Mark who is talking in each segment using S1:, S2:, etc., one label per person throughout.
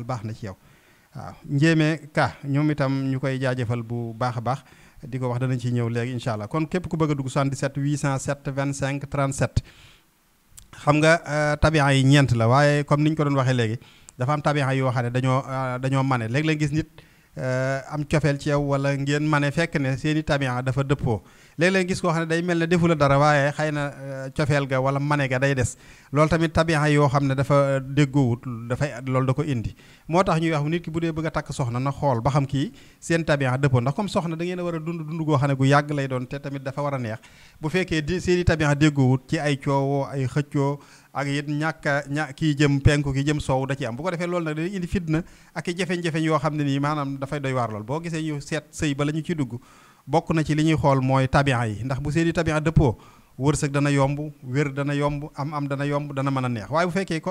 S1: daal baax na ci yow waaw njéeme ka ñoom itam ñu koy jaajëfal bu baax a baax di ko wax danañ ci ñëw léegi incha allah kon képp ku bëgg a dugg 77 807 25 37 xam nga tabian yi ñeent la waaye comme ni ñu ko doon waxee léegi dafa am tabian yoo xam ne dañoo mane léeg-léeg gis nit am cofeel ci yow wala ngeen mane fekk ne seeni tabian dafa dëppoo léeg-léeg gis koo xam ne day mel ne defu la dara waaye xëy na cofeel ga wala mane ga day des loolu tamit tabian yoo xam ne dafa déggoowut dafay loolu da ko indi moo tax ñuy wax nit ki bu dee bëgg a takk soxna na xool ba xam kii seen tabian dëppoo ndax comme soxna da ngeen a war a dund goo xam ne gu yàgg lay doon te tamit dafa war a neex bu fekkee seeni tabian déggoowut ci ay coowoo ay xëccoo ak it kii jëm penku ki jëm soow da ci am bu ko defee loolu nag dañuy indi fitna ak i jafeñ-jafeñ yoo xam ne nii maanaam dafay doy waar lool boo gisee ñu seet sëy ba la ñu ci dugg bokk na ci li ñuy xool mooy tabian yi ndax bu seeni tabian dëppoo wërsëg dana yomb wér dana yomb am dana yomb dana mën a neex waaye bu fekkee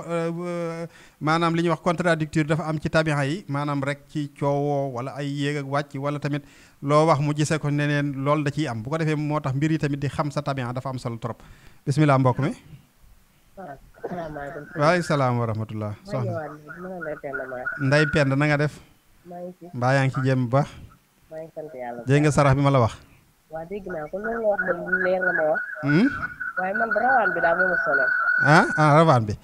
S1: maanaam li ñuy wax contradicture dafa am ci tabian yi maanaam rek ci coowoo wala ay yéeg ak wàcc wala tamit loo wax mu gisee ko neneen loolu da ciy am bu ko defee moo tax mbir yi tamit di xam sa tabian dafa am solo trop bismillah mbokk mi waaleykum salaam wa rahmatullah soxna nday pend na nga def mbaa yaa ngi ci jéem bu baax dégg nga sarax bi ma la wax
S2: waaw dégg naa ko loolu nga wax moom leer nga ma wax waaye man rawaan bi daal mooma solo
S1: rawaan bi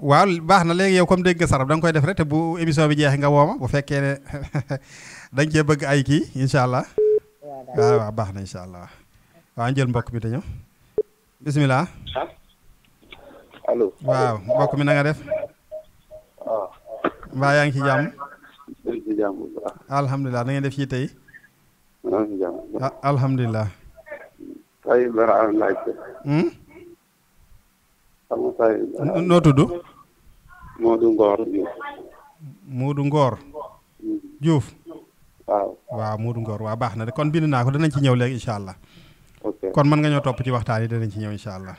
S1: waaw baax na léegi yow comme dégg nga sarax da nga koy def rek te bu émission bi jeexee nga wooma bu fekkee ne dañ cee bëgg ay kii incha allah waaw baax na incha allah waaw njël mbokk mi te ñëw bismillah
S3: allo
S1: waaw mbokk mi na nga def mbaa yaa ngi ci jàmm alhamdulilah na ngeen def ci tey alhamdulilah
S3: tay bara laajte
S1: noo tudd
S3: Modou Ngor Diouf
S1: Modou Ngor Diouf
S3: waaw
S1: Modou Ngor waaw baax na de kon bind naa ko danañ ci ñëw léegi incha allah kon mën nga ñoo topp ci waxtaan yi danañ ci ñëw incha allah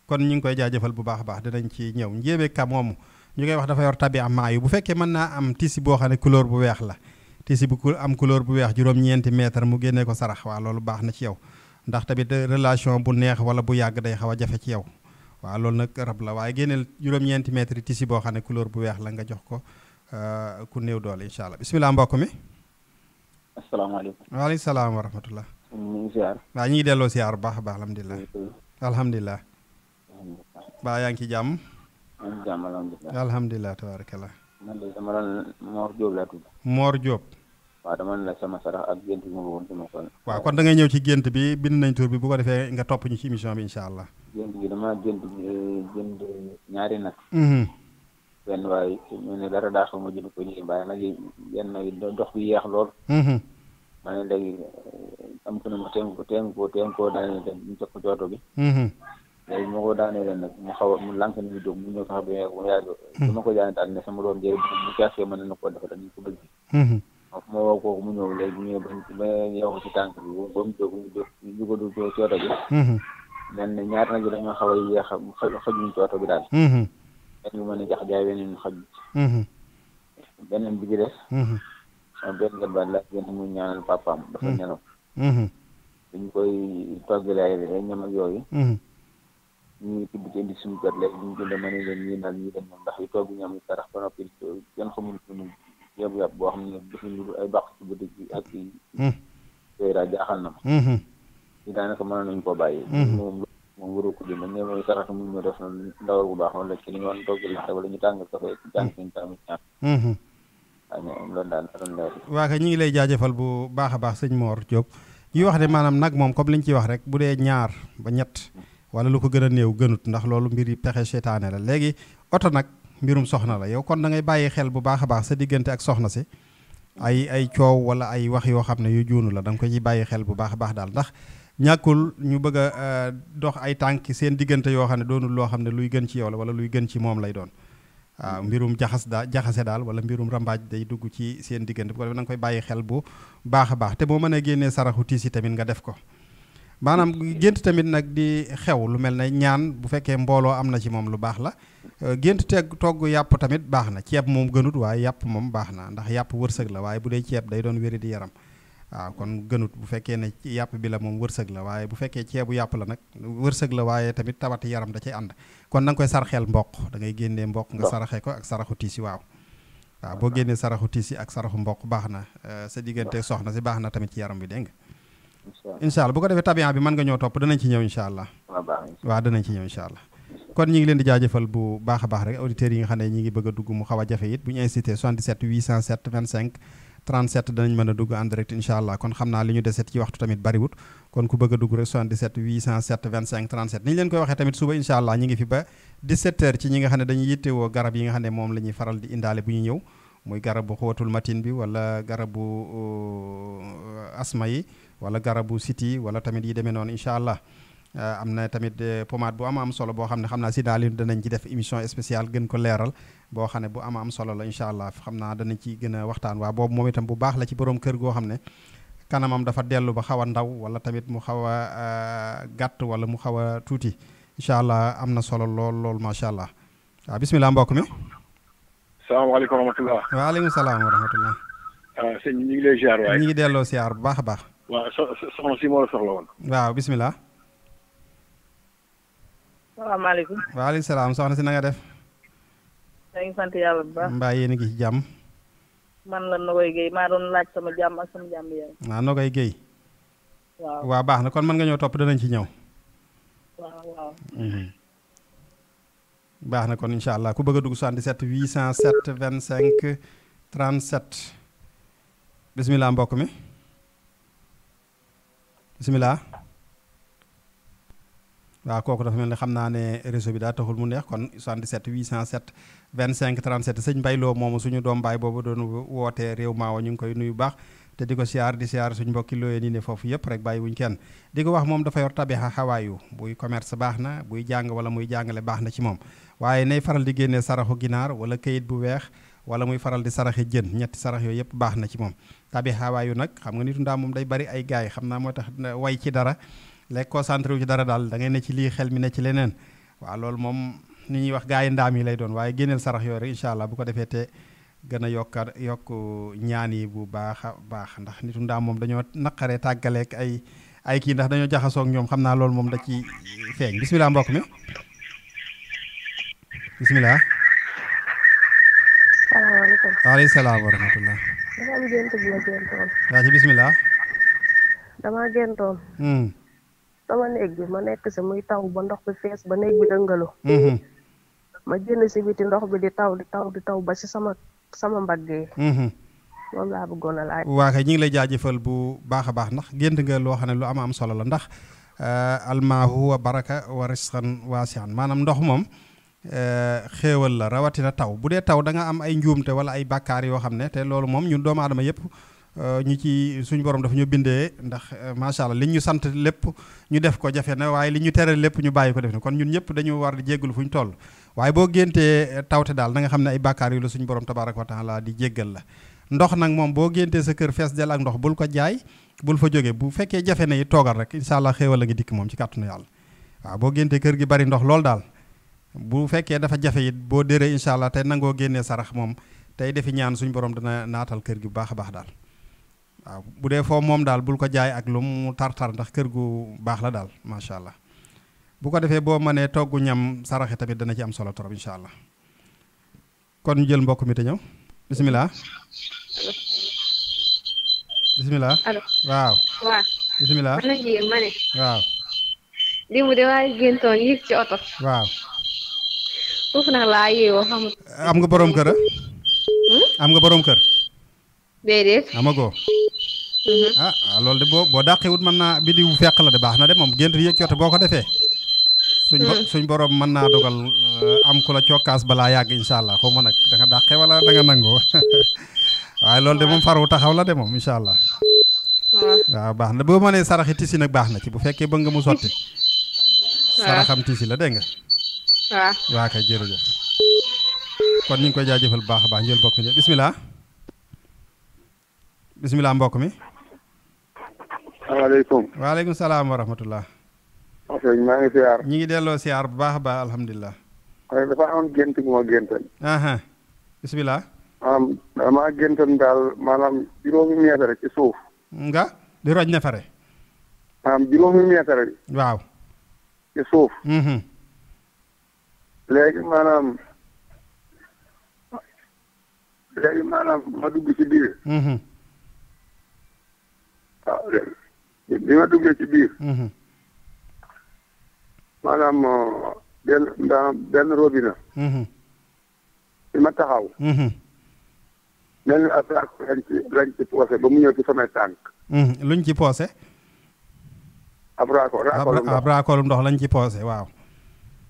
S1: kon ñu ngi koy jaajëfal bu baax a baax dinañ ci ñëw njéeme ka moomu ñu koy wax dafa yor tabi am maa yu bu fekkee mën naa am tisi boo xam ne couleur bu weex la tisi bu am couleur bu weex juróom-ñeenti mètre mu génnee ko sarax waaw loolu baax na ci yow ndax tamit relation bu neex wala bu yàgg day xaw a jafe ci yow waaw loolu nag rab la waaye génneel juróom-ñeenti mètre tisi boo xam ne couleur bu weex la nga jox ko ku néew doole incha allah bisimilah mbokk mi.
S4: asalaamaaleykum.
S1: waaleykum salaam wa rahmatullah.
S4: ñu ngi ziar.
S1: waaw ñu ngi delloo ziar bu baax a baax alhamdulilah. alhamdulilah. baa yaa ngi ci jàmm.
S4: jàmm alhamdulilah.
S1: alhamdulilah tabaarakallah.
S4: man de dama doon Mor Diop laa tudd.
S1: Mor Diop.
S4: waaw dama la sama sarax ak gént bi ma bëggoon sama ko.
S1: waaw kon da ngay ñëw ci gént bi bind nañ tur bi bu ko defee nga topp ñu ci émission bi incha allah.
S4: gént gi dama gént ñaari nag. benn waaye ñu ne dara daa xaw ma jënd ko ñu bàyyi nag benn dox bi yeex lool. ma ne léegi am ko ne ma teem ko daanee dem ñu jox ko jooto bi. léegi moo ko daanee leen nag mu xaw a mu lànk ni mu jóg mu ñëw sax ba yàgg su ma ko jaanee daal ne sama doom jëri bu caasee mën na ko defal dañu ko bëgg. ma woo kooku mu ñëw léegi ñu ba yow ko ci tànk bi ba mu jóg ñu jugadul ko cooto bi. mel ne ñaar nag yi dañoo xaw a yéex a xajuñ cooto bi daal. benn bi mën a jax jaay weneen xaj. beneen bi ci des. sama benn gat baat la génn muy ñaanal papaam dafa nelaw. dañ koy toggalee ay ñam ak yooyu. ñu ngi tibb ci indi suñu kër léegi ñu jënd ma ne leen ñii daal ñii dem ñoom ndax yu togg ñam sarax ba noppi kenn xamul suñu yëpp boo xam ne defuñu ay bàq ci bëtig bi ak yooyu daal jaaxal na ma. ñu daanaka mënoon nañu koo bàyyi. moom waru ko jënd ne mooy sarax mu ñu def na ndawal bu baax wala ci li ñu woon togg la wala ñu tàngal kafe jàng suñu tamit ñaan. waaw loolu daal doon leer.
S1: waa kay ñu ngi lay jaajëfal bu baax a baax sëñ Mor Diop yi wax ne maanaam nag moom comme li ñu ciy wax rek bu dee ñaar ba ñett wala lu ko gën a néew gënut ndax loolu mbir yi pexe seytaane la léegi oto nag mbirum soxna la yow kon da ngay bàyyi xel bu baax a baax sa diggante ak soxna si ay coow wala ay wax yoo xam ne yu juunu la da nga ko ci bàyyi xel bu baax a baax daal ndax ñàkkul ñu bëgg a dox ay tànk seen diggante yoo xam ne doonul loo xam ne luy gën ci yow la wala luy gën ci moom lay doon waaw mbirum jaxase daal wala mbirum rambaaj day dugg ci seen diggante bu ko defee da nga koy bàyyi xel bu baax a baax te boo mënee génnee saraxu tiis yi tamit nga def ko maanaam gént tamit nag di xew lu mel ne ñaan bu fekkee mbooloo am na ci moom lu baax la gént togg yàpp tamit baax na ceeb moom gënut waaye yàpp moom baax na ndax yàpp wërsëg la waaye bu dee ceeb day doon wéri di yaram waaw kon gënut bu fekkee ne yàpp bi la moom wërsëg la waaye bu fekkee ceebu yàpp la nag wërsëg la waaye tamit tawati yaram da cay ànd kon da nga koy sarxeel mboq da ngay génnee mboq nga saraxe ko ak saraxu tiisi waaw waaw boo génnee saraxu tiisi ak saraxu mboq baax na sa diggante soxna si baax na tamit ci yaram bi dégg nga. incha allah bu ko defee tabian bi mën nga ñëw topp danañ ci ñëw incha allah. waaw danañ ci ñëw incha allah. kon ñu ngi leen di jaajëfal bu baax a baax rek auditeurs yi nga xam ne ñi ngi bëgg a dugg mu xaw a jafe it bu ñu incité 77 807 25 37 danañ mën a dugg en direct incha allah kon xam naa li ñu deset ci waxtu tamit bariwut kon ku bëgg a dugg rek 77 807 25 37 ni ñu leen koy waxee tamit suba incha allah ñi ngi fi ba 17h ci ñi nga xam ne dañuy yittewoo garab yi nga xam ne moom la ñuy faral di indaale bu ñu ñëw muy garabu xuwatul matin bi wala garabu asma yi wala garabu siti wala tamit yi demee noonu incha allah am na tamit pommade bu am solo boo xam ne xam naa si daal danañ ci def émission spéciale gën ko leeral boo xam ne bu am solo la incha allah xam naa danañ ci gën a waxtaan waa boobu moom itam bu baax la ci borom kër goo xam ne kanamam dafa dellu ba xaw a ndaw wala tamit mu xaw a gàtt wala mu xaw a tuuti incha allah am na solo lool macha allah waaw bisimilah mbokk mi.
S5: salaamaaleykum wa rahmatulah.
S1: waaleykum salaam wa rahmatulah.
S5: sëñ ñu ngi lay ziar waaye.
S1: ñu ngi delloo ziar bu baax a baax.
S5: waaw soxna si moo la soxla woon.
S1: waaw bisimilah.
S2: salaamaaleykum.
S1: waaleykum salaam soxna si na nga def.
S2: maa ngi sant yàlla bu baax.
S1: mbaa yéen a ngi ci jàmm.
S2: man la Nogoy Guèye maa doon laaj sama jàmm ak sama jàmm yaay.
S1: waaw Nogoy Guèye.
S2: waaw
S1: waaw baax na kon mën nga ñëw topp danañ ci ñëw.
S2: waaw.
S1: baax na kon incha allah ku bëgg a dugg 77 807 25 37 bisimilah mbokk mi bisimilah. waaw kooku dafa mel ni xam naa ne réseau bi daa taxul mu neex kon 77 807 25 37 sëñ Mbayloo moomu suñu doom baay boobu doon wootee réew maawo ñu ngi koy nuyu baax te di ko siyaar di siyaar suñ mbokki looyee nii ne foofu yëpp rek bàyyi wuñ kenn di ko wax moom dafa yor tabixa xawaayu buy commerce baax na buy jàng wala muy jàngale baax na ci moom waaye nay faral di génnee saraxu ginaar wala këyit bu weex wala muy faral di saraxe jën ñetti sarax yooyu yëpp baax na ci moom tabixa xawaayu nag xam nga nitu ndaa moom day bari ay gaay xam naa moo tax way ci dara léegi concentré wu ci dara daal da ngay ne ci lii xel mi ne ci leneen waaw loolu moom ni ñuy wax gaa yi ndaam yi lay doon waaye génneel sarax yooyu rek incha allah bu ko defee te gën a yokk ñaan yi bu baax a baax ndax nitu ndaam moom dañoo naqaree tàggaleek ay kii ndax dañoo jaxasoo ak ñoom xam naa loolu moom da ci feeñ bisimilah mbokk mi bisimilah.
S2: salaamaaleykum.
S1: waaleykum salaam wa rahmatullah.
S2: dafa am gént bu ma géntoon.
S1: yaa ci bisimilah.
S2: damaa géntoon. sama néeg bi ma nekk si muy taw ba ndox bi fees ba néeg bi dëngalu. ma génn si biti ndox bi di taw ba si sama mbagg yi. moom laa bëggoon a laaj.
S1: waa kay ñu ngi lay jaajëfal bu baax a baax ndax gént nga loo xam ne lu am solo la ndax almaahu wa baraka wa risqan waasian maanaam ndox moom xéewal la rawatina taw bu dee taw da nga am ay njuumte wala ay bàkkaar yoo xam ne te loolu moom ñun doomu aadama yëpp ñi ci suñu borom dafa ñu bindee ndax macha allah li ñu sant lépp ñu def ko jafe na waaye li ñu tere lépp ñu bàyyi ko def ne kon ñun ñëpp dañu war di jéggalu fu ñu toll waaye boo géntee tawte daal da nga xam ne ay bàkkaar yu la suñu borom tabaaraka wa taala di jéggal la ndox nag moom boo géntee sa kër fees del ak ndox bul ko jaay bul fa jógee bu fekkee jafe na yi toogal rek incha allah xéewal la ngi dikk moom ci kàttanu yàlla waaw boo géntee kër gi bari ndox lool daal bu fekkee dafa jafe it boo déree incha allah tey nangoo génnee sarax moom tey defi ñaan suñu borom dana naatal kër gi bu baax a baax daal waaw bu dee foofu moom daal bul ko jaay ak lu mu tar-tar ndax kër gu baax la daal macha allah bu ko defee boo mënee toggu ñam saraxe tamit dana ci am solo trop incha allah kon ñu jël mbokk mi te ñëw bisimilah. bisimilah.
S6: allo
S1: waaw.
S6: waaw.
S1: bisimilah.
S6: man la jigéen ma ne.
S1: waaw.
S6: démb de waaye géntoon yéeg ci oto.
S1: waaw.
S6: foofu nag laa yeewoo xamut.
S1: am nga borom kër am nga borom kër.
S6: déedéet.
S1: amagoo. loolu de boo dàqewut mën naa biddi bu fekk la de baax na de moom gént yéeg ci oto boo ko defee. suñ borom mën naa dogal am ku la cokkaas balaa yàgg incha allah xaw ma nag da nga dàqe wala da nga nangoo waaye loolu de moom faru taxaw la de moom incha allah. waaw baax na boo mënee saraxi tisi nag baax na ci bu fekkee bëgg nga mu sotti. saraxam tisi la dégg nga.
S6: waaw.
S1: waa kay jërëjëf. kon ñu ngi koy jaajëfal bu baax a baax njël mbokk mi bisimilah. bisimilah mbokk mi.
S3: salaamaaleykum.
S1: waaleykum salaam wa rahmatullah.
S3: ok maa ngi siyaar.
S1: ñi ngi delloo siyaar bu baax a baax alhamdulilah.
S3: waaye dafa am gént bu ma géntal.
S1: bisimilah.
S3: damaa géntal daal maanaam juróomi meetar ci suuf.
S1: nga di roj nefere.
S3: juróomi meetar
S1: waaw.
S3: ci suuf. léegi maanaam léegi maanaam ma dugg ci biir. waaw bi ma duggee ci biir. maanaam benn robinet. bi ma taxaw. mel ni ab raako lañ ci poosé ba mu ñëw ci samay tànk.
S1: luñ ci poosé.
S3: ab raakolu
S1: ndox lañ ci poosé waaw.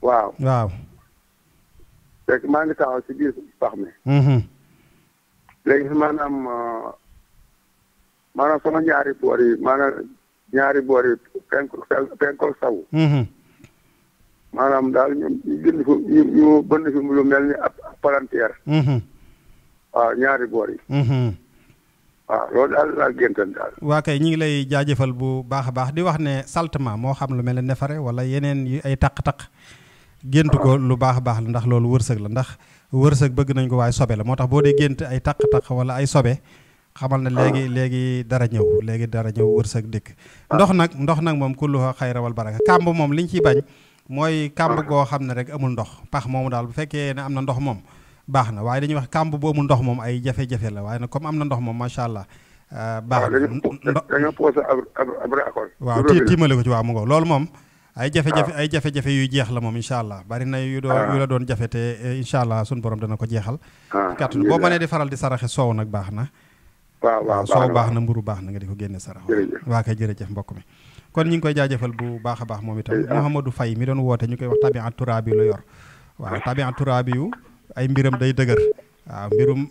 S3: waaw. léegi maa ngi taxaw ci biir pax mi. léegi maanaam sama ñaari boor yi penku sawu. maanaam daal ñu bënn fi lu mel ni ab palanteer. waaw ñaari boor yi. waaw loolu daal laa géntan daal.
S1: waa kay ñu ngi lay jaajëfal bu baax a baax di wax ne saltement moo xam lu mel ne nefare wala yeneen yu ay taq-taq gént ko lu baax a baax la ndax loolu wërsëg la ndax wërsëg bëgg nañ ko waaye sobe la moo tax boo dee gént ay taq-taq wala ay sobe xamal ne léegi dara ñëw wërsëg dikk. ndox nag moom kulluha xayra wal baraka kàmb moom liñ ciy bañ mooy kàmb goo xam ne rek amul ndox pax moomu daal bu fekkee ne am na ndox moom baax na waaye dañuy wax kàmb bu amul ndox moom ay jafe-jafe la waaye nag comme am na ndox moom macha allah. baax na
S3: dañoo posé ab raakool.
S1: waaw tiimale ko ci waaw mu ngo loolu moom. ay jafe-jafe yuy jeex la moom incha allah bari na yu la doon jafe te incha allah suñu borom dana ko jeexal. kàttan boo mënee di faral di saraxe soow nag baax na.
S3: waaw
S1: soow baax na mburu baax na nga di ko génne sarax. waa kay jërëjëf mbokk mi. kon ñu ngi koy jaajëfal bu baax a baax moom itam Mouhamadou Faye mi doon woote ñu koy wax tabiat turaabi la yor waaw tabiat turaabi yu ay mbiram day dëgër waaw mbirum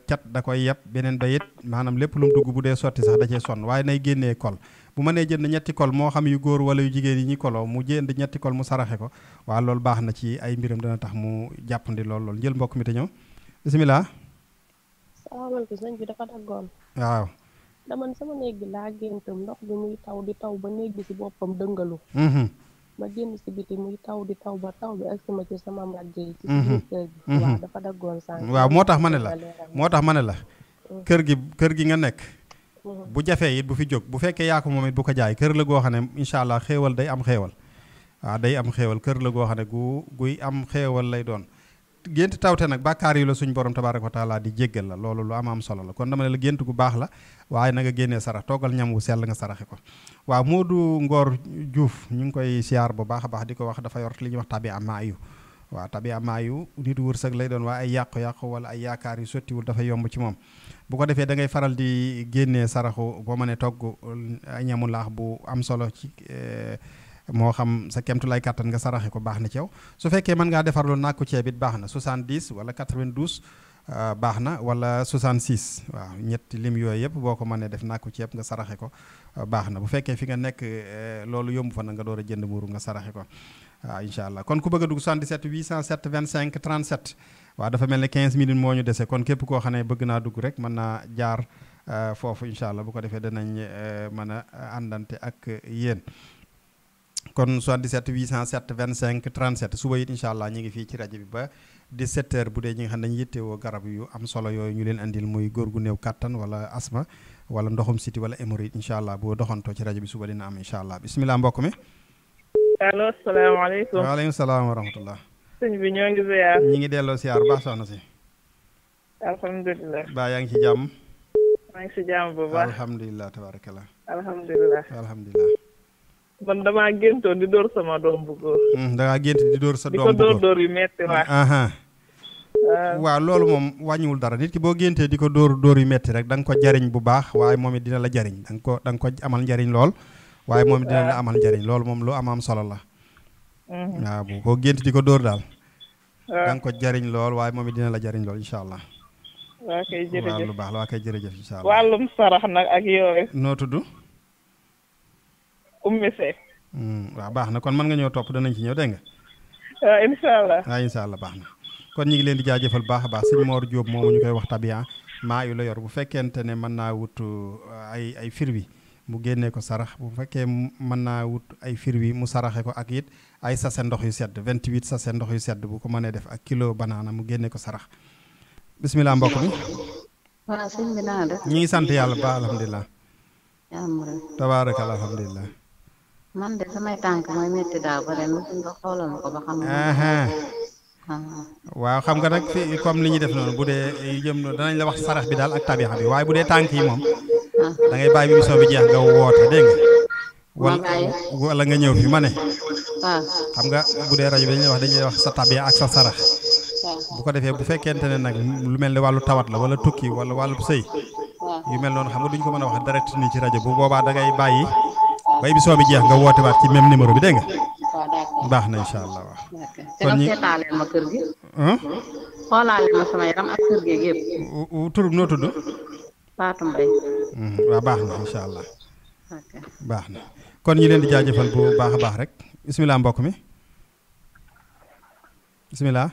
S1: cat da koy yeb beneen ba it maanaam lépp lu mu dugg bu dee sotti sax da cee sonn waaye nay génnee kol bu mënee jënd ñetti kol moo xam yu góor wala yu jigéen yi ñuy koloo mu jënd ñetti kol mu saraxe ko waaw loolu baax na ci ay mbiram dana tax mu jàppandi lool njël mbokk mi te ñëw bisimilah.
S2: salaamaaleykum sëñ bi dafa daggoon.
S1: waaw.
S2: dama sama néeg bi laa géntam ndox bi muy taw di taw ba néeg bi si boppam dëngalu. ma génn si biti muy taw di taw ba taw bi ak sama ci sama mbàjj yi. ci biir kër gi. waaw dafa daggoon sànq.
S1: waaw moo tax ma ne la kër gi nga nekk. bu jafee it bu fi jóg bu fekkee yaa ko moom it bu ko jaay kër la goo xam ne incha allah xéewal day am xéewal waaw day am xéewal kër la goo xam ne guy am xéewal lay doon gént tawte nag bàkkaar yi la suñ borom tabaaraka wa taala di jéggal la loolu lu am solo la kon dama ne la gént gu baax la waaye na nga génnee sarax toggal ñam wu sell nga saraxe ko waaw Modou Ngor Diouf ñu ngi koy siyaar bu baax a baax di ko wax dafa yor li ñuy wax tabi amaayu waaw tabi amaayu nit wërsëg lay doon waaye ay yàqu-yàqu wala ay yaakaar yu sottiwul dafa yomb ci moom bu ko defee da ngay faral di génnee saraxu boo mënee togg ñamu laax bu am solo ci moo xam sa kemtu lay kàttan nga saraxe ko baax na ci yow su fekkee mën ngaa defar loolu nàkku ceeb it baax na 70 wala 92 baax na wala 66 waaw ñetti lim yooyu yëpp boo ko mënee def nàkku ceeb nga saraxe ko baax na bu fekkee fi nga nekk loolu yomb fa na nga door a jënd muuru nga saraxe ko waaw incha allah kon ku bëgg a dugg 77 807 25 37 waaw dafa mel ne 15 minutes moo ñu dese kon képp koo xam ne bëgg naa dugg rek mën naa jaar foofu incha allah bu ko defee danañ mën a àndante ak yéen kon 77 807 25 37 suba it incha allah ñu ngi fii ci rajo bi ba 17h bu dee ñi nga xam ne dañuy yittewoo garab yu am solo yooyu ñu leen andil muy góor gu néew kattan wala asma wala ndoxum siti wala hémorroïde incha allah boo doxantoo ci rajo bi suba dina am incha allah bisimilah mbokk mi.
S7: allo salaamaaleykum.
S1: waaleykum salaam wa rahmatullah.
S7: sëñ bi ñoo ngi ziar.
S1: ñi ngi delloo ziar baax soxna si.
S7: alhamdulilah.
S1: baa yaa ngi ci jàmm.
S7: maa ngi si jàmm bu baax.
S1: alhamdulilah tabarakallah.
S7: alhamdulilah. man damaa géntoon di dóor sama doom bu góor.
S1: dangaa gént di dóor sa doom bu góor
S7: di ko dóor yu metti waa.
S1: waaw loolu moom wàññiwul dara nit ki boo géntee di ko dóor yu metti rek da nga ko jariñ bu baax waaye moom it dina la jariñ da nga ko amal njariñ lool waaye moom it dina la amal njariñ loolu moom lu am solo la. waaw bu ko gént di ko dóor daal. da nga ko jariñ lool waaye moom it dina la jariñ lool incha allah.
S7: waa kay jërëjëf
S1: waaw lu baax la waa kay jërëjëf incha allah.
S7: wàllum sarax nag ak yooyu.
S1: noo tudd.
S7: Oumy Seck.
S1: waaw baax na kon mën nga ñëw topp danañ ci ñëw dégg nga.
S7: waaw incha allah.
S1: waaw incha allah baax na. kon ñu ngi leen di jaajëfal baax a baax sëñ Mor Diop moomu ñu koy wax tabiya maa yu la yor bu fekkente ne mën naa wut ay firwi mu génnee ko sarax bu fekkee mën naa wut ay firwi mu saraxe ko ak it ay sase ndox yu sedd 28 sase ndox yu sedd bu ko mënee def ak kilo banaana mu génnee ko sarax bisimilah mbokk mi.
S8: waaw sëñ bi naa def.
S1: ñi ngi sant yàlla ba alhamdulilah. tabaaraka alhamdulilah.
S8: man de samay tànk mooy métti daaw ba ren nga xoolal ma ko ba xam.
S1: waaw xam nga nag fi comme li ñuy def noonu bu dee jëm danañ la wax sarax bi daal ak tabixa bi waaye bu dee tànk yi moom da ngay bàyyi bi émission bi jeex nga woote dégg nga wala nga ñëw fi ma ne xam nga bu dee rajo bi dañuy wax sa tabixa ak sa sarax bu ko defee bu fekkente ne nag lu mel ni wàllu tawat la wala tukki wala wàllu sëy yu mel noonu xam nga duñ ko mën a wax direct nii ci rajo bu boobaa da ngay bàyyi ba émission bi jeex nga woote waat ci même numéro bi dégg nga baax na incha allah waaw.
S8: kon ñi seetaaleen ma kër gi. xoolaaleen ma sama yaram ak kër gi yëpp.
S1: tur noo tudd.
S8: Fatou Mbaye.
S1: waaw baax na incha allah. baax na kon ñi leen di jaajëfal bu baax a baax rek bisimilah mbokk mi bisimilah.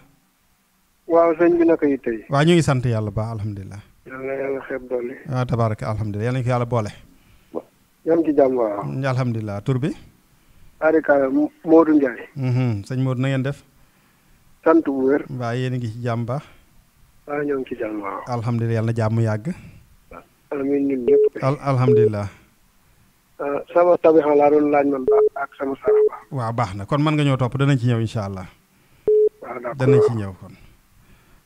S9: waaw sëñ bi naka yi tey.
S1: waaw ñu ngi sant yàlla baax alhamdulilah.
S9: yàlla na yàlla xeeb dolli.
S1: waaw tabaaraka alhamdulilah yàlla nañu ko yàlla boole.
S9: ñoo ngi ci jàmm waaw.
S1: alhamdulilah tur bi.
S9: Arika Modou Ndiaye.
S1: sëñ Modou na ngeen def.
S9: sant bu wér.
S1: waaw yéen a ngi ci jàmm baax.
S9: waaw ñoo ngi ci jàmm waaw.
S1: alhamdulilah yàlla na jàmm yàgg.
S9: amiin ñun ñëpp.
S1: alhamdulilah.
S9: sama tabixa laa doon laaj man ba ak sama sarax ba.
S1: waaw baax na kon mën nga ñëw topp danañ ci ñëw incha allah.
S9: waaw d'accord
S1: danañ ci ñëw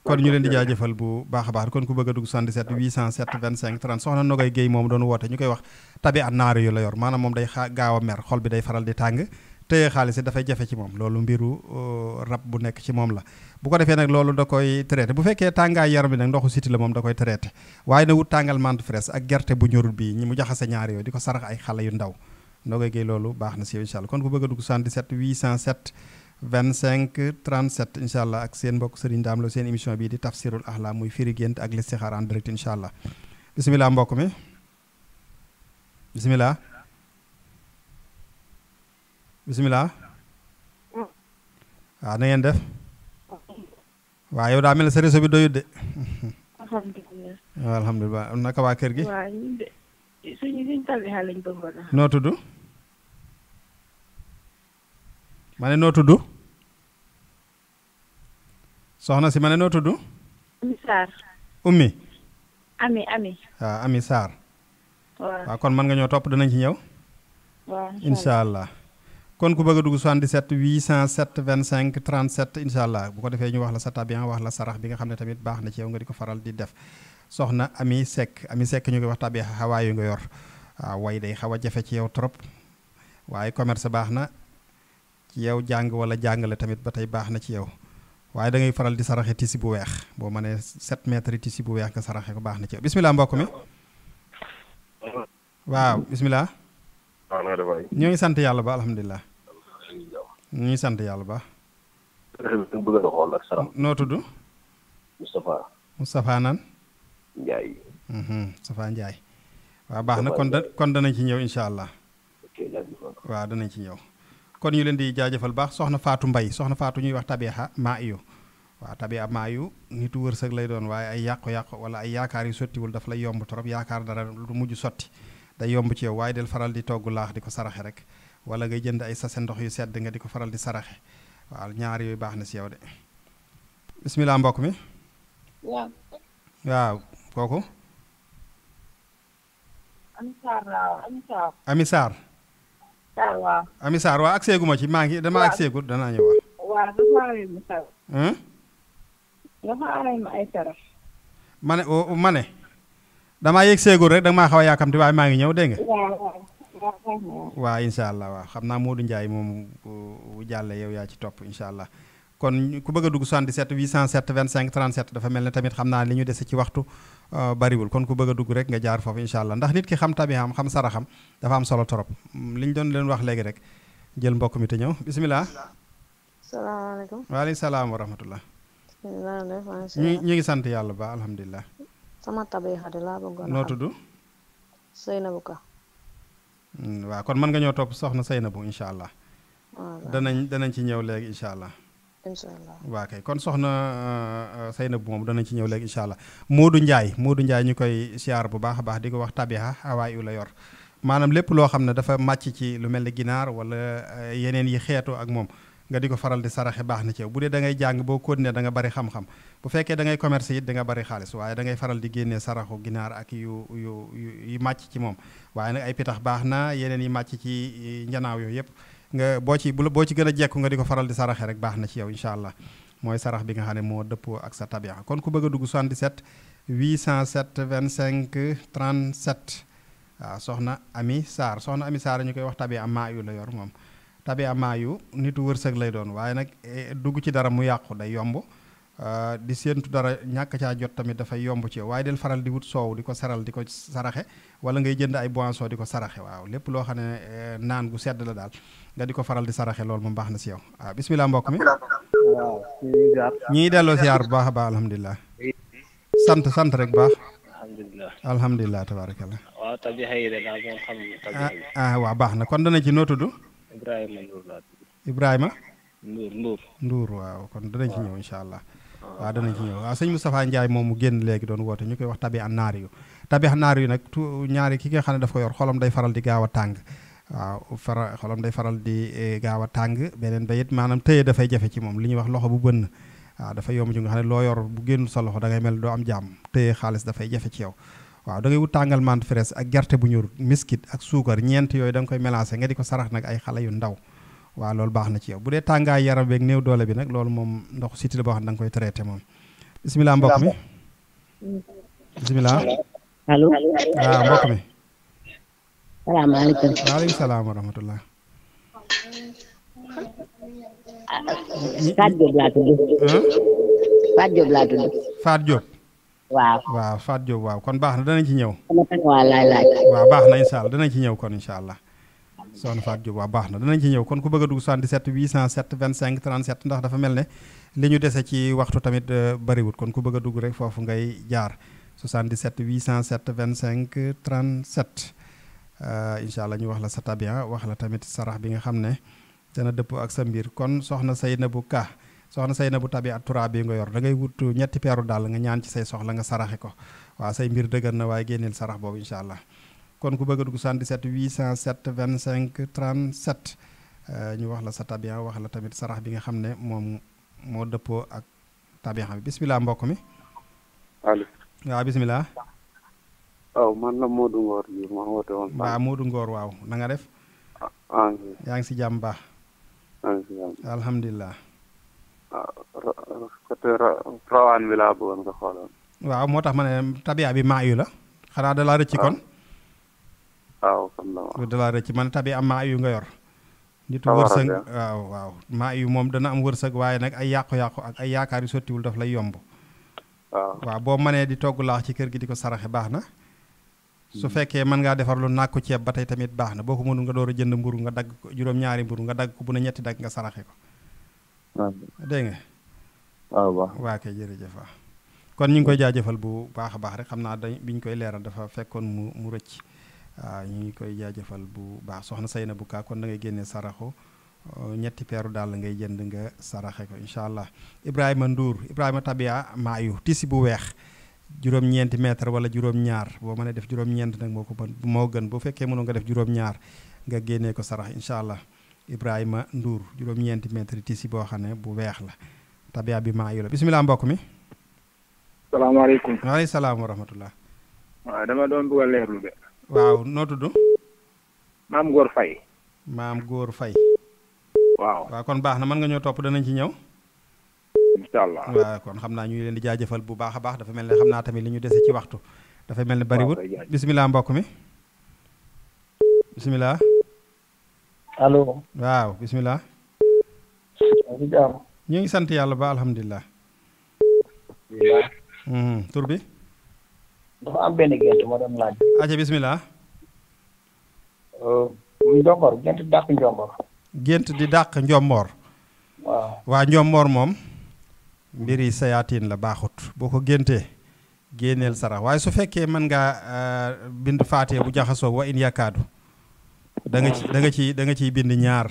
S1: kon ñu leen di jaajëfal bu baax a baax kon ku bëgg a dugg 77 807 25 30 soxna Nogay Guèye moom doon woote ñu koy wax tabi at naari yu la yor maanaam moom day gaaw a mer xol bi day faral di tàng téye xaalis yi dafay jafe ci moom loolu mbiru rab bu nekk ci moom la bu ko defee nag loolu da koy traité bu fekkee tàngaay yaram bi nag ndoxu siti la moom da koy traité waaye na wut tàngal menthe fraîche ak gerte bu ñorul bii ñi mu jaxase ñaari yooyu di ko sarax ay xale yu ndaw Nogay Guèye loolu baax na si yow incha allah kon ku bëgg a dugg 77 807 25 37 incha allah ak seen mbokk Serigne Dame Lo seen émission bii di tafsirul ahlam muy firi gént ak listixaar en direct incha allah bisimilah mbokk mi bisimilah bisimilah waaw na ngeen def waaw yow daa mel ne sa réseau bi doyut de.
S6: alhamdulilah.
S1: waaw alhamdulilah naka waa kër gi.
S6: waaw ñun de suñu tabixa lañ bëggoon a.
S1: noo tudd. ma ne noo tudd. soxna si ma ne noo tudd.
S6: Ami Sarr.
S1: ummi.
S6: Ami.
S1: waaw Ami Sarr.
S6: waaw
S1: kon mën nga ñoo topp danañ ci ñëw.
S6: waaw
S1: incha allah kon ku bëgg a dugg 77 807 25 37 incha allah bu ko defee ñu wax la sa tabian wax la sarax bi nga xam ne tamit baax na ci yow nga di ko faral di def soxna Ami Seck ñu koy wax tabian xawaa yu nga yor waaw way day xaw a jafe ci yow trop waaye commerce baax na ci yow jàng wala jàngale tamit ba tey baax na ci yow waaye da ngay faral di saraxe tisi bu weex boo mënee 7 mètres tisi bu weex nga saraxe ko baax na ci yow bisimilah mbokk mi waaw bisimilah. ñoo ngi sant yàlla ba alhamdulilah. ñu ngi sant yàlla ba. noo tudd. Moustapha nan.
S10: Ndiaye.
S1: Moustapha Ndiaye. waaw baax na kon danañ ci ñëw incha allah. waaw danañ ci ñëw. kon ñu leen di jaajëfal baax soxna Fatou Mbaye soxna Fatou ñuy wax tabixa maa iyo waaw tabixa maa yu nitu wërsëg lay doon waaye ay yàqu-yàqu wala ay yaakaar yu sottiwul daf lay yomb trop yaakaar dara lu mujj sotti day yomb ci yow waaye del faral di togg laax di ko saraxe rek wala ngay jënd ay sase ndox yu sedd nga di ko faral di saraxe waaw ñaar yooyu baax na si yow de bisimilah mbokk mi. waaw kooku. Ami Sarr.
S6: waaw.
S1: Ami Sarr waaw ak seeguma ci maa ngi dama ak seegut danaa ñëw
S6: waaw
S1: ma ne damaa yëg seegul rek danga maa xaw a yaakamti waaye maa ngi ñëw dégg nga. waaw incha allah waaw xam naa Modou Ndiaye moom bu jàllee yow yaa ci topp incha allah kon ku bëgg a dugg 77 807 25 37 dafa mel ne tamit xam naa li ñu dese ci waxtu bariwul kon ku bëgg a dugg rek nga jaar foofu incha allah ndax nit ki xam tabihaam xam saraxam dafa am solo trop li ñu doon leen wax léegi rek jël mbokk mi te ñëw bisimilah.
S2: salaamaaleykum.
S1: waaleykum salaam wa rahmatullah. ñu ngi sant yàlla ba alhamdulilah.
S2: sama tabixa de laa bëggoon.
S1: noo tudd.
S2: Seynabou Ka.
S1: waaw kon mën nga ñëw topp soxna Seynabou incha allah. danañ ci ñëw léegi incha allah.
S2: incha allah
S1: waa kay kon soxna Seynabou moom danañ ci ñëw léegi incha allah Modou Ndiaye ñu koy siyaar bu baax a baax di ko wax tabixa hawaay yu la yor maanaam lépp loo xam ne dafa màcc ci lu mel ni ginaar wala yeneen yi xeetu ak moom nga di ko faral di saraxe baax na ci yow bu dee da ngay jàng boo continuer da nga bari xam-xam bu fekkee da ngay commerce it da nga bari xaalis waaye da ngay faral di génnee saraxu ginaar ak yu màcc ci moom waaye nag ay pitax baax na yeneen yi màcc ci njanaaw yooyu yëpp nga boo ci gën a jekku nga di ko faral di saraxe rek baax na ci yow incha allah mooy sarax bi nga xam ne moo dëppoo ak sa tabia kon ku bëgg a dugg 77 807 25 37 waaw soxna Ami Sarr ñu koy wax tabia maayu la yor moom tabia maayu nitu wërsëg lay doon waaye nag dugg ci dara mu yàqu day yomb di séentu dara ñàkk caa jot tamit dafay yomb ci yow waaye del faral di wut soow di ko seral di ko saraxe wala ngay jënd ay boisson di ko saraxe waaw lépp loo xam ne naan gu sedd la daal nga di ko faral di saraxe loolu moom baax na si yow waaw bisimilah mbokk mi
S9: waaw
S1: ñii delloo siyaar bu baax a baax alhamdulilah sant rek baax alhamdulilah tabarakallah
S10: waaw tabi xëy de daal moom xam tabi
S1: waaw baax na kon dana ci noo tudd Ibrahima Ndour waaw kon danañ ci ñëw incha allah waaw danañ ci ñëw waaw sëñ Moustapha Ndiaye moom mu génn léegi doon woote ñu koy wax tabi an naar yu nag ñaari ki nga xam ne daf ko yor xolam day faral di gaaw a tàng waaw xolam day faral di gaaw a tàng beneen ba it maanaam tëye dafay jafe ci moom li ñuy wax loxo bu bënn waaw dafay yomb ci nga xam ne loo yor bu génnul sa loxo da ngay mel doo am jàmm tëye xaalis dafay jafe ci yow waaw da ngay wut tàngal menthe fraîche ak gerte bu ñur miskit ak suukar ñeent yooyu da nga koy mélangé nga di ko sarax nag ay xale yu ndaw waaw loolu baax na ci yow bu dee tàngaay yaram beeg néew doole bi nag loolu moom ndox siti la boo xam ne da nga koy traité moom bisimilah mbokk mi bisimilah
S8: allo
S1: waaw mbokk mi
S8: salaamaaleykum
S1: waaleykum salaam wa rahmatullah
S8: Faat Diop laa tudd
S1: Faat Diop
S8: waaw
S1: Faat Diop waaw kon baax na danañ ci ñëw
S8: waaw laay laaj
S1: waaw baax na incha allah danañ ci ñëw kon incha allah soxna Faat Diop waaw baax na danañ ci ñëw kon ku bëgg a dugg 77 807 25 37 ndax dafa mel ne li ñu dese ci waxtu tamit bariwut kon ku bëgg a dugg rek foofu ngay jaar 77 807 25 37 incha allah ñu wax la sa tabia wax la tamit sarax bi nga xam ne dana dëppoo ak sa mbir kon soxna Seynabou Ka soxna Seynabou tabia tura bi nga yor da ngay wut ñetti peeru daal nga ñaan ci say soxla nga saraxe ko waaw say mbir dëgër na waaye génneel sarax boobu incha allah kon ku bëgg a dugg 77 807 25 37 ñu wax la sa tabia wax la tamit sarax bi nga xam ne moom moo dëppoo ak tabia bi bisimilah mbokk mi
S3: allo
S1: waaw bisimilah
S3: waaw man la Modou Ngor bi ma woote woon
S1: waaw Modou Ngor waaw na nga def yaa ngi si jàmm baax alhamdulilah
S3: côté rawaan bi laa bëggoon nga xooloon
S1: waaw moo tax ma ne tabia bi maayu la xanaa da laa rëcc kon
S3: waaw kon la
S1: da laa rëcc man tabia maayu nga yor nitu wërsëg waaw maayu moom dana am wërsëg waaye nag ay yàqu-yàqu ak ay yaakaar yu sottiwul daf lay yomb waaw boo mënee di togg laax ci kër gi di ko saraxe baax na su fekkee mën ngaa defar lu nàkku ceeb ba tey tamit baax na boo ko mënul nga door a jënd mburu nga dagg ko juróom-ñaari mburu nga dagg ko bu ne ñetti dagg nga saraxe ko dégg nga
S3: waaw
S1: waa kay jërëjëf waaw kon ñu ngi koy jaajëfal bu baax a baax rek xam naa bi ñu koy leeral dafa fekkoon mu rëcc waaw ñu ngi koy jaajëfal bu baax soxna Seynabou Ka kon da ngay génnee saraxu ñetti peeru daal ngay jënd nga saraxe ko incha allah Ibrahima Ndour Ibrahima tabia maayu tisi bu weex juróom-ñeenti mètre wala juróom-ñaar boo mënee def juróom-ñeent nag moo gën bu fekkee mënoo nga def juróom-ñaar nga génnee ko sarax incha allah Ibrahima Ndour juróom-ñeenti mètre tisi boo xam ne bu weex la tabia bi maayu la bisimilah mbokk mi.
S5: salaamaaleykum.
S1: waaleykum salaam wa rahmatullah.
S5: waaw dama doon bëgg a leerlu de.
S1: waaw noo tudd.
S5: maam Góor Faye.
S1: maam Góor Faye.
S5: waaw
S1: kon baax na mën nga ñoo topp danañ ci ñëw.
S5: incha allah
S1: waaw kon xam naa ñu leen di jaajëfal bu baax a baax dafa mel ne xam naa tamit li ñu dese ci waxtu dafay mel ne bariwut bisimilah mbokk mi bisimilah.
S11: allo.
S1: waaw bisimilah. ñu ngi sant yàlla ba alhamdulilah. tur bi.
S11: dafa am benn gént moo doon laaj.
S1: aca bisimilah.
S11: Njomboor gént di dàq Njomboor.
S1: gént di dàq Njomboor. waa Njomboor moom mbiri sayaatiin la baaxut boo ko géntee génneel sarax waaye su fekkee mën ngaa bind faatee bu jaxasoo wa in yakaadu da nga ciy bind ñaar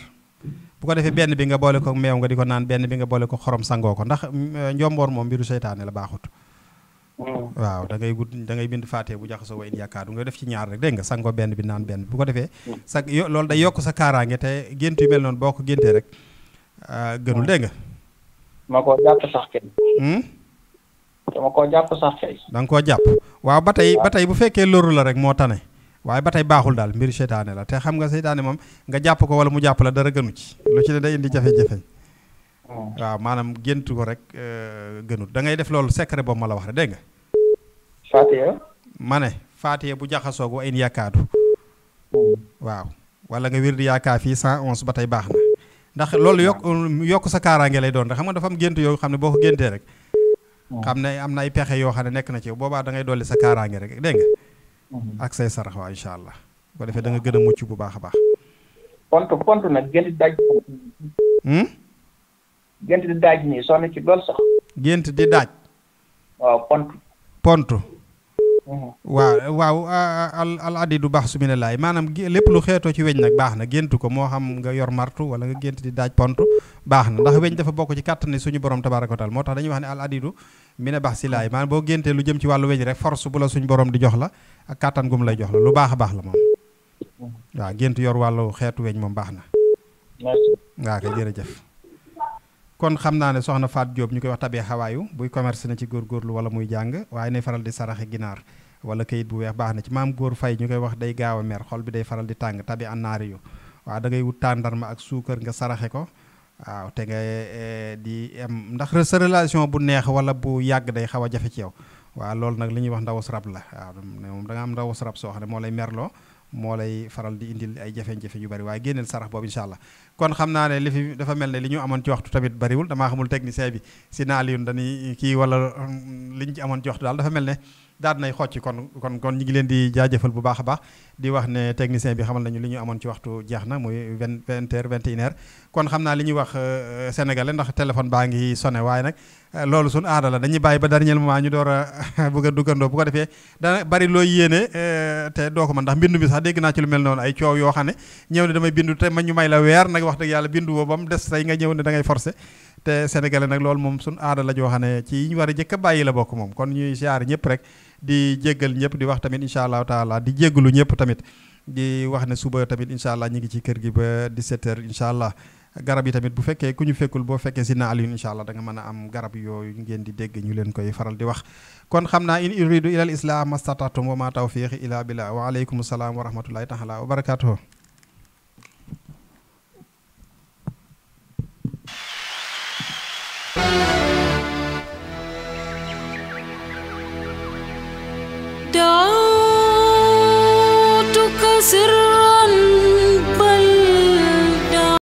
S1: bu ko defee benn bi nga boole ko meew nga di ko naan benn bi nga boole ko xorom sangoo ko ndax Njomboor moom mbiru seytaane la baaxut waaw da ngay bind faatee bu jaxasoo wa in yakaadu nga def ci ñaar rek dégg nga sangoo benn bi naan benn bi bu ko defee loolu day yokk sa kaaraange te gént yu mel noonu boo ko géntee rek gënul dégg nga.
S11: ma koo jàpp sax kay. dama koo jàpp sax kay.
S1: da nga koo jàpp waaw ba tey bu fekkee loru la rek moo tane waaye ba tey baaxul daal mbiru seytaane la te xam nga seytaane moom nga jàpp ko wala mu jàpp la dara gënu ci lu ci ne day indi jafe-jafe. waaw maanaam géntu ko rek gënut da ngay def loolu secret boobu ma la wax rek dégg nga.
S11: Fatiha.
S1: ma ne Fatiha bu jaxasoog wa in yaakaadu. waaw wala nga wirdi yaakaar fii 111 ba tey baax na ndax loolu yokk sa kaaraange lay doon rek xam nga dafa am gént yoo xam ne boo ko géntee rek. xam ne am na ay pexe yoo xam ne nekk na ci boobaa da ngay dolli sa kaaraange rek dégg nga. ak say sarax waa incha allah bu ko defee da nga gën a mucc bu baax a baax.
S11: pont nag gént daaj. gént di daaj nii sonn ci lool sax.
S1: gént di daaj.
S11: waaw
S1: pont. waaw al adidu baax su mi ne laay maanaam lépp lu xeetoo ci weñ nag baax na géntu ko moo xam nga yor martu wala nga gént di daaj pont baax na ndax weñ dafa bokk ci kàttan ni suñu borom tabaaraka wa taala moo tax dañuy wax ne al adidu mi ne baax si laay maanaam boo géntee lu jëm ci wàllu weñ rek force bu la suñu borom di jox la ak kàttan gum lay jox la lu baax a baax la moom waaw gént yor wàllu xeetu weñ moom baax na. waaw kay jërëjëf. kon xam naa ne soxna Faat Diop ñu koy wax tabee xawaayu buy commerce na ci góorgóorlu wala muy jàng waaye nay faral di saraxe ginaar wala kayit bu weex baax na ci maam góor fay ñu koy wax day gaaw a mer xol bi day faral di tàng tabi annaari yu waaw da ngay wut tàndarma ak suukar nga saraxe ko waaw te nga di am ndax sa relation bu neex wala bu yàgg day xaw a jafe ci yow waaw loolu nag li ñuy wax ndawus rab la waaw moom da nga am ndawus rab soo xam ne moo lay merloo moo lay faral di indil ay jafe-jafe yu bari waaye génneel sarax boobu incha allah kon xam naa ne li fi dafa mel ne li ñu amoon ci waxtu tamit bariwul damaa xamul technicien bi si naaliyun dañuy kii wala liñ ci amoon ci waxtu daal dafa mel ne daal nay xocc kon ñu ngi leen di jaajëfal bu baax a baax di wax ne technicien bi xamal nañu li ñu amoon ci waxtu jeex na muy 20 heures 21 heures kon xam naa li ñuy wax sénégalais ndax téléphone baa ngi sonné waaye nag loolu suñu aada la dañuy bàyyi ba dernier moment ñu door a bëgg a duggandoo bu ko defee dana bari loo yéene te doo ko mën ndax bindu bi sax dégg naa ci lu mel noonu ay coow yoo xam ne ñëw ne damay bindu te ma ñu may la weer nag wax dëgg yàlla bindu boobu ba mu des tey nga ñëw ne da ngay forcé te sénégalais nag loolu moom suñu aada la joo xam ne ci yi ñu war a jëkk a bàyyi la bokk moom kon ñuy siyaar ñëpp rek di jéggal ñëpp di wax tamit incha allahu taala di jéggalu ñëpp tamit di wax ne suba tamit incha allah ñu ngi ci kër gi ba 17h incha allah garab yi tamit bu fekkee ku ñu fekkul boo fekkee si na Alioune incha allah da nga mën a am garab yooyu ngeen di dégg ñu leen koy faral di wax kon xam naa in uridu ilal islam mastatatum wa ma tawfiqi ila billah wa aleykum salaam wa rahmatullahi taala wa barakatuhu
S12: Don't